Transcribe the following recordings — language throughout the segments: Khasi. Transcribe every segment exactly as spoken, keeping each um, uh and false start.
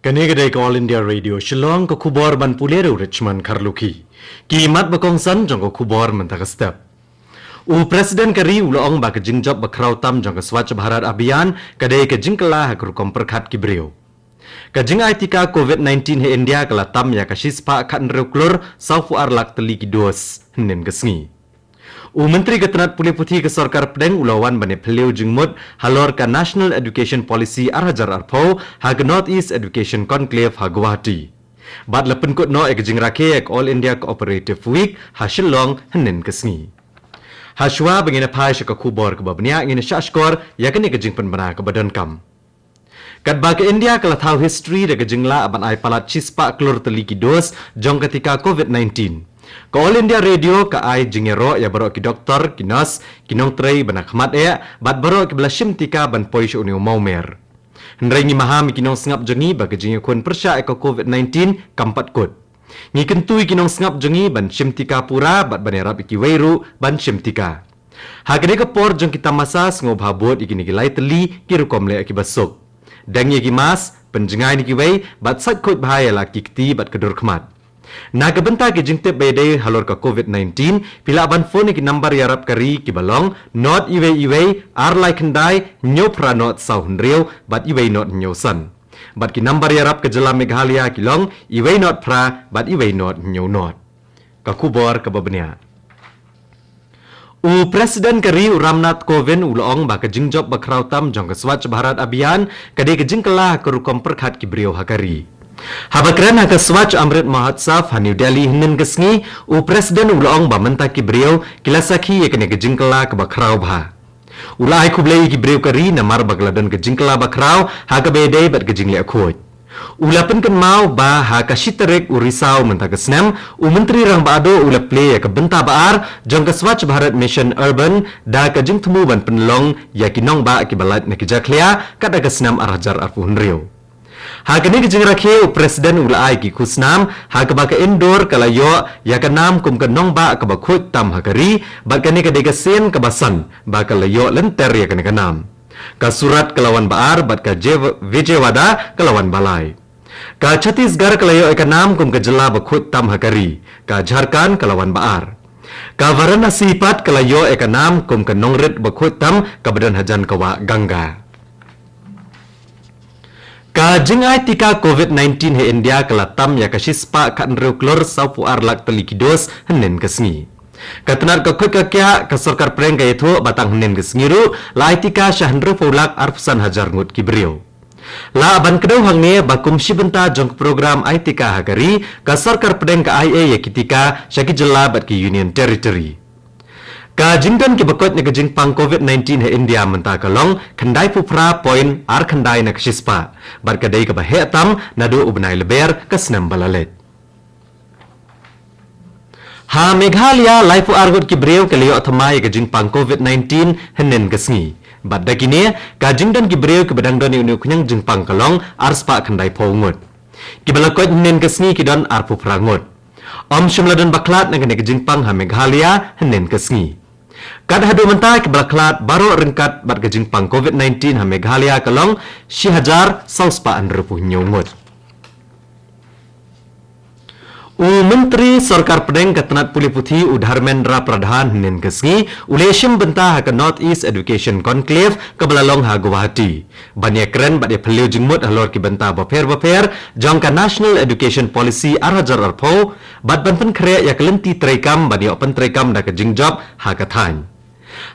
Kane ka dei ka All India Radio Shillong, ka khubor ban pule da u Richmond Kharlukhi. Ki mat ba kongsan jong ka khubor mynta ka step. U President ka ri u la ong ba ka jingjop ba khraw tam jong ka Swachh Bharat Abhiyan ka dei ka jingkylla ha ka rukom pyrkhat ki briew. Ka jingai tika covid nineteen ha India ka la tam ïa ka shispah khathynriew klur sawphew ar lak tylli ki dos hynnin ka sngi. U Myntri ka tnat pule puthi ka sorkar pdeng u la wan ban ïa phylliew jingmut halor ka National Education Policy ar hajar arphew ha ka North East Education Conclave ha Guwahati. Bad la pynkut noh ïa ka jingrakhe ïa ka All India Cooperative Week ha Shillong hynnin ka sngi. Hashwa ba ngin ïa phai sha ka khubor kaba bniah, ngin ïa shah shkor ïa kane ka jingpynbna kaba donkam. Katba ka India ka la thaw history da ka jinglah ban ai palat shispah klur tylli ki dos jong ka tika covid nineteen, ka All India Radio ka ai jingïaroh ïa baroh ki doktor, ki nurse, ki nongtrei ba na khmat eh bad baroh kiba la shim tika ban poi sha une u mawmer. Hynrei ngi maham ïa ki nongsngap jong ngi ba ka jingïakhun pyrshah ïa ka covid nineteen kam pat kut. Ngi kyntu ïa ki nongsngap jong ngi ban shim tika pura bad ban ïarap ïa kiwei ruh ban shim tika. Ha kane ka por jong ki tamasa, sngewbha bud ïa kine ki lai tylli ki rukom leh kiba suk. Deng ïa ki mask, pynjngai na kiwei bad sait khuid bha ïa la ki kti bad ka dur khmat. Na ka bynta ki jingtip ba ïadei halor ka covid nineteen, phi lah ban phone ïa ki nambar ïarap ka ri kiba long not iwei iwei ar lai khyndai hynñiew phra not saw hynriew bad iwei not hynñiew san. Bad ki nambar ïarap ka jylla Meghalaya ki long iwei not phra bad iwei not hynñiew not. Ka khubor kaba bniah. U President ka ri u Ramnath Kovind u la ong ba ka jingjop ba khraw tam jong ka Swachh Bharat Abhiyan ka dei ka jingkylla ha ka rukom pyrkhat ki briew ha ka ri. Haba kren ha ka Swachh Amrit Mahotsav ha New Delhi hynnin ka sngi, u President u la ong ba mynta ki briew ki la sakhi ïa kane ka jingkylla kaba khraw bha. U la ai khublei ïa ki briew ka ri namar ba ka la don ka jingkylla ba khraw ha kaba ïadei bad ka jingleh khuid. U la pynkynmaw ba ha ka shi tarik u Risaw mynta ka snem, u Myntri Rangbah Duh u la plie ïa ka bynta ba ar jong ka Swachh Bharat Mission Urban da ka jingthmu ban pynlong ïa ki nongbah kiba lait na ki jakhlia kat ha ka snem ar hajar arphew hynriew. Ha kane ka jingrakhe u President u la ai ki khusnam ha kaba ka Indore ka la ïoh ïa ka nam kum ka nongbah kaba khuid tam ha ka ri, bad kane ka dei ka sien kaba san ba ka la ïoh lynter ïa kane ka nam. Ka Surat ka la wan ba ar bad ka Jev-, Vijayawada ka la wan ba lai. Ka Chhattisgarh ka la ïoh ïa ka nam kum ka jylla ba khuid tam ha ka ri. Ka Jharkhand ka la wan ba ar. Ka Varanasi pat ka la ïoh ïa ka nam kum ka nongrit ba khuid tam kaba don hajan ka wah Ganga. Ka jingai tika covid nineteen ha India ka la tam ïa ka shispah khathynriew klur sawphew ar lak tylli ki dos hynnin ka sngi. Ka tnat ka khuid ka kiah ka sorkar pdeng ka ïathuh ba tang hynnin ka sngi ruh la ai tika sha hynriewphew lak arphew san hajar ngut ki briew. Lah ban kdew hangne ba kum shi bynta jong ka program ai tika ha ka ri, ka sorkar pdeng ka ai ei ïa ki tika sha ki jylla bad ki Union Territory. Ka jingdon kiba koit na ka jingpang covid nineteen ha India mynta ka long khyndai phew phra point ar khyndai na ka shispah, bad ka dei kaba heh tam naduh u bnai Lber ka snem ba la leit. Ha Meghalaya, laiphew ar ngut ki briew ki la ïoh thymmai ïa ka jingpang covid nineteen hynnin ka sngi. Bad da kine, ka jingdon ki briew kiba dang don ïa une u khñiang jingpang ka long arspah khyndai phew ngut. Kiba la koit hynnin ka sngi ki don arphew phra ngut. Ym shym la don ba khlad na kane ka jingpang ha Meghalaya hynnin ka sngi. Kat haduh mynta kiba la khlad baroh ryngkat bad ka jingpang covid nineteen ha Meghalaya ka long shi hajar saw spah hynriewphew hynñiew ngut. U Myntri Sorkar Pdeng ka tnat pule puthi u Dharmendra Pradhan hynnin ka sngi u la ïashim bynta ha ka North East Education Conclave kaba la long ha Guwahati, ban ïakren bad ïaphylliew jingmut halor ki bynta bapher bapher jong ka National Education Policy ar hajar arphew, bad ban pynkhreh ïa ka lynti treikam ban ïoh pyntreikam da ka jingjop ha ka thaiñ.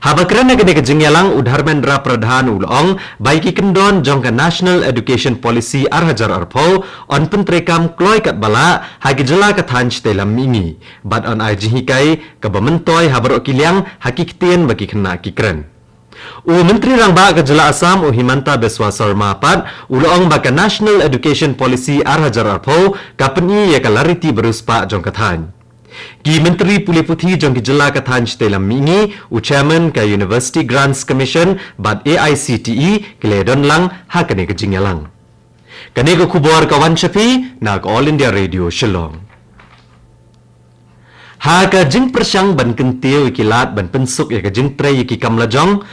Haba kren ha kane ka jingïalang u Dharmendra Pradhan u la ong ba ïa ki kyndon jong ka National Education Policy ar hajar arphew yn pyntreikam kloi katba lah ha ki jylla ka thaiñ shatei lam mihngi, bad yn ai jinghikai kaba myntoi ha baroh ki liang ha ki ktien ba ki khynnah ki kren. U Myntri Rangbah ka jylla Assam u Himanta Biswa Sarma pat u la ong ba ka National Education Policy ar hajar arphew ka pyni ïa ka lariti bariewspah jong ka thaiñ. Ki Myntri pule puthi jong ki jylla ka thaiñ shatei lam mihngi, u Chairman ka University Grants Commission bad A I C T E ki la ïadon lang ha kane ka jingïalang. Kane ka khubor ka wan sha phi na ka All India Radio Shillong. Ha ka jingpyrshang ban kyntiew ïa ki lad ban pynsuk ïa ka jingtrei ïa ki kam lajong,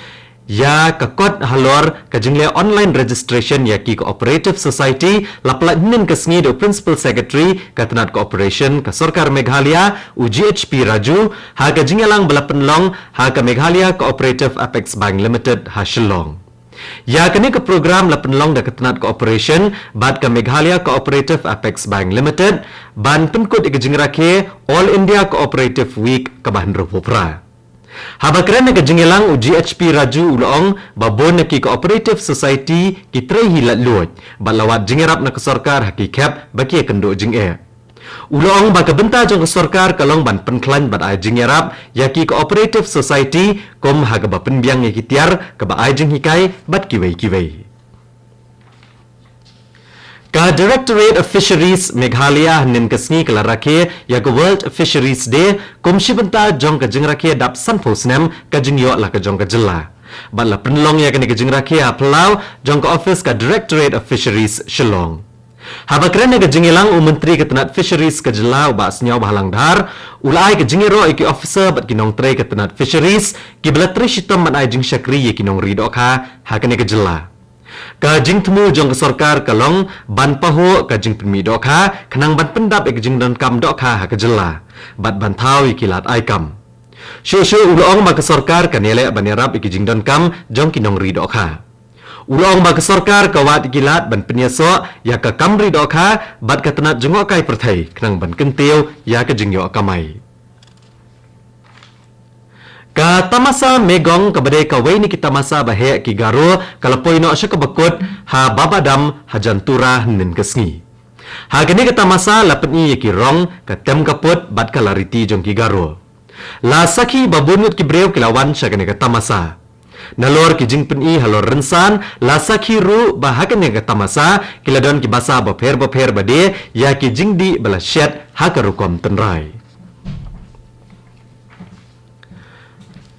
Ïa ka kot halor ka jingleh online registration ïa ki cooperative society la pynlait hynnin ka sngi da u Principal Secretary ka tnat cooperation ka sorkar Meghalaya, u G H P Raju, ha ka jingïalang ba la pynlong ha ka Meghalaya Cooperative Apex Bank Limited ha Shillong. Ïa kane ka program la pynlong da ka tnat cooperation bad ka Meghalaya Cooperative Apex Bank Limited ban pynkut ïa ka jingrakhe All India Cooperative Week kaba hynriewphew phra. Haba kren ha ka jingïalang, u G H P Raju u la ong ba bun na ki cooperative society ki trei hi laitluid bad la wad jingïarap na ka sorkar ha ki khep ba ki ïakynduh jingeh. U la ong ba ka bynta jong ka sorkar ka long ban pynkhlaiñ bad ai jingïarap ïa ki cooperative society kum ha kaba pynbiang ïa ki tiar kaba ai jinghikai bad kiwei kiwei. Ka Directorate of Fisheries Meghalaya hynnin ka sngi ka la rakhe ïa ka World Fisheries Day kum shi bynta jong ka jingrakhe dap sanphew snem ka jingïoh la ka jong ka jylla. Bad la pynlong ïa kane ka jingrakhe ha phyllaw jong ka office ka Directorate of Fisheries Shillong. Haba kren ha ka jingïalang, u Myntri ka tnat Fisheries ka jylla, u Bah Sniawbhalang Dhar, u la ai ka jingïaroh ïa ki officer bad ki nongtrei ka tnat Fisheries kiba la trei shitom ban ai jingshakri ïa ki nongri dohkha ha kane ka jylla. Ka jingthmu jong ka sorkar ka long ban pahuh ka jingpynmih dohkha khnang ban pyndap ïa ka jingdonkam dohkha ha ka jylla bad ban thaw ïa ki lad ai kam. Shuh shuh u la ong ba ka sorkar kan ïaleh ban ïarap ïa ka jingdonkam jong ki nongri dohkha. U la ong ba ka sorkar ka wad ïa ki lad ban pynïasoh ïa ka kam ri dohkha bad ka tnat jngohkai pyrthei khnang ban kyntiew ïa ka jingïoh kamai. Ka tamasa Megong kaba dei kawei na ki tamasa ba heh ki Garo ka la poi noh sha kaba kut ha Babadam ha Jantura hynnin ka sngi. Ha kane ka tamasa la pyni ïa ki rong, ka tem ka put bad ka lariti jong ki Garo. La sakhi ba bun ngut ki briew ki la wan sha kane ka tamasa. Nalor ki jingpyni halor rynsan, la sakhi ruh ba ha kane ka tamasa ki la don ki basa bapher bapher ba die ïa ki jingdih ba la shet ha ka rukom tynrai.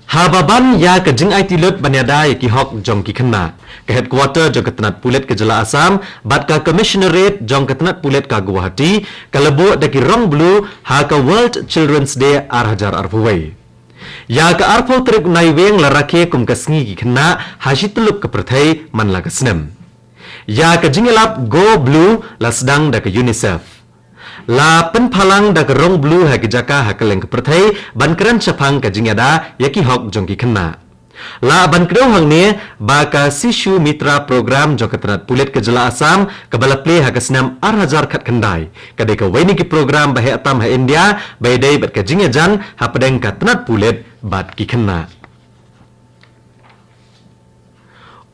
Haba ban ïa ka jingaiti lut ban ïada ïa ki hok jong ki khynnah, ka headquarter jong ka tnat pulit ka jylla Assam bad ka commissionerate jong ka tnat pulit ka Guwahati ka la buh da ki rong blue ha ka World Children's Day ar hajar arphew wei. Ïa ka arphew tarik Naiwieng la rakhe kum ka sngi ki khynnah ha shi tyllup ka pyrthei man la ka snem. Ïa ka jingïalap Go Blue la sdang da ka UNICEF. La pynphalang da ka rong blue ha ki jaka ha kylleng ka pyrthei ban kren shaphang ka jingïada ïa ki hok jong ki khynnah. La ban kdew hangne ba ka Sishu Mitra Program jong ka tnat pulit ka jylla Assam kaba la plie ha ka snem ar hajar khatkhyndai ka dei kawei na ki program ba heh tam ha India ba ïadei bad ka jingïajan hapdeng ka tnat pulit bad ki khynnah.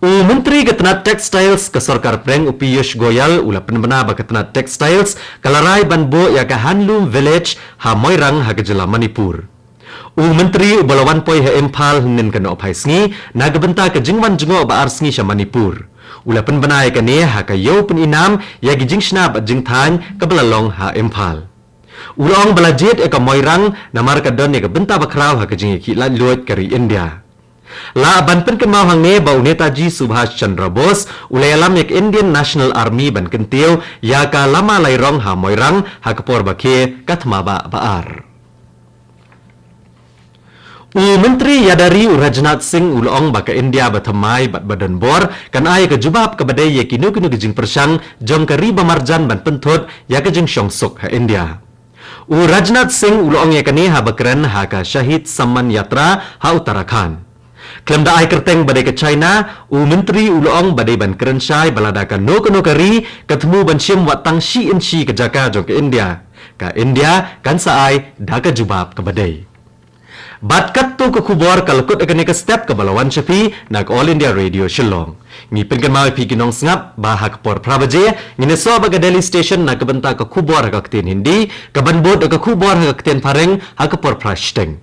U Myntri ka tnat Textiles ka Sorkar Pdeng, u Piyush Goyal, u la pynbna ba ka tnat Textiles ka la rai ban buh ïa ka Handloom Village ha Moirang ha ka jylla Manipur. U Myntri uba la wan poi ha Imphal hynnin ka nohphai sngi na ka bynta ka jingwan jngoh ba ar sngi sha Manipur, u la pynbna ïa kane ha ka ïew pyni nam ïa ki jingshna bad jingthaiñ kaba la long ha Imphal. U la ong ba la jied ïa ka Moirang namar ka don ïa ka bynta bakhraw ha ka jingïakhih laitluid ka ri India. La ban pynkynmaw hangne ba u Netaji Subhash Chandra Bose u la ïalam ïa ka Indian National Army ban kyntiew ïa ka lama lai rong ha Moirang ha ka por ba khie ka thma ba ar. U Myntri ïada ri u Rajnath Singh u la ong ba ka India ba thymmai bad ba donbor kan ai ïa ka jubab kaba dei ïa kino kino ki jingpyrshang jong ka ri ba marjan ban pynthut ïa ka jingshongsuk ha India. U Rajnath Singh u la ong ïa kane haba kren ha ka Shahid Samman Yatra ha Uttarakhand. Khlem da ai kyrteng ba dei ka China, u Myntri u la ong ba dei ban kren shai ba lada kano kano ka ri ka thmu ban shim wat tang shi inshi ka jaka jong ka India, ka India kan sa ai da ka jubab kaba dei. Bad katto ka khubor ka la kut ha kane ka step kaba la wan sha phi na ka All India Radio Shillong. Ngi pynkynmaw ïa phi ki nongsngap ba ha ka por phra baje ngin ïasoh bad ka Delhi Station na ka bynta ka khubor ha ka ktien Hindi, kaban bud da ka khubor ha ka ktien Phareng ha ka por phra shiteng.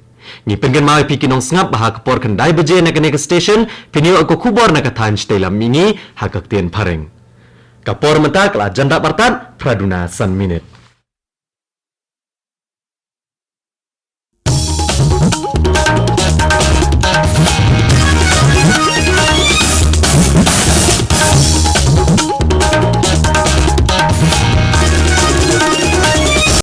Ngi pynkynmaw ïa phi ki nongsngap ba ha ka por khyndai baje na kane ka station phin ïoh ïa ka khubor na ka thaiñ Shatei Lam Mihngi ha ka ktien Phareng. Ka por mynta ka la jan dap artat phra duna san minit.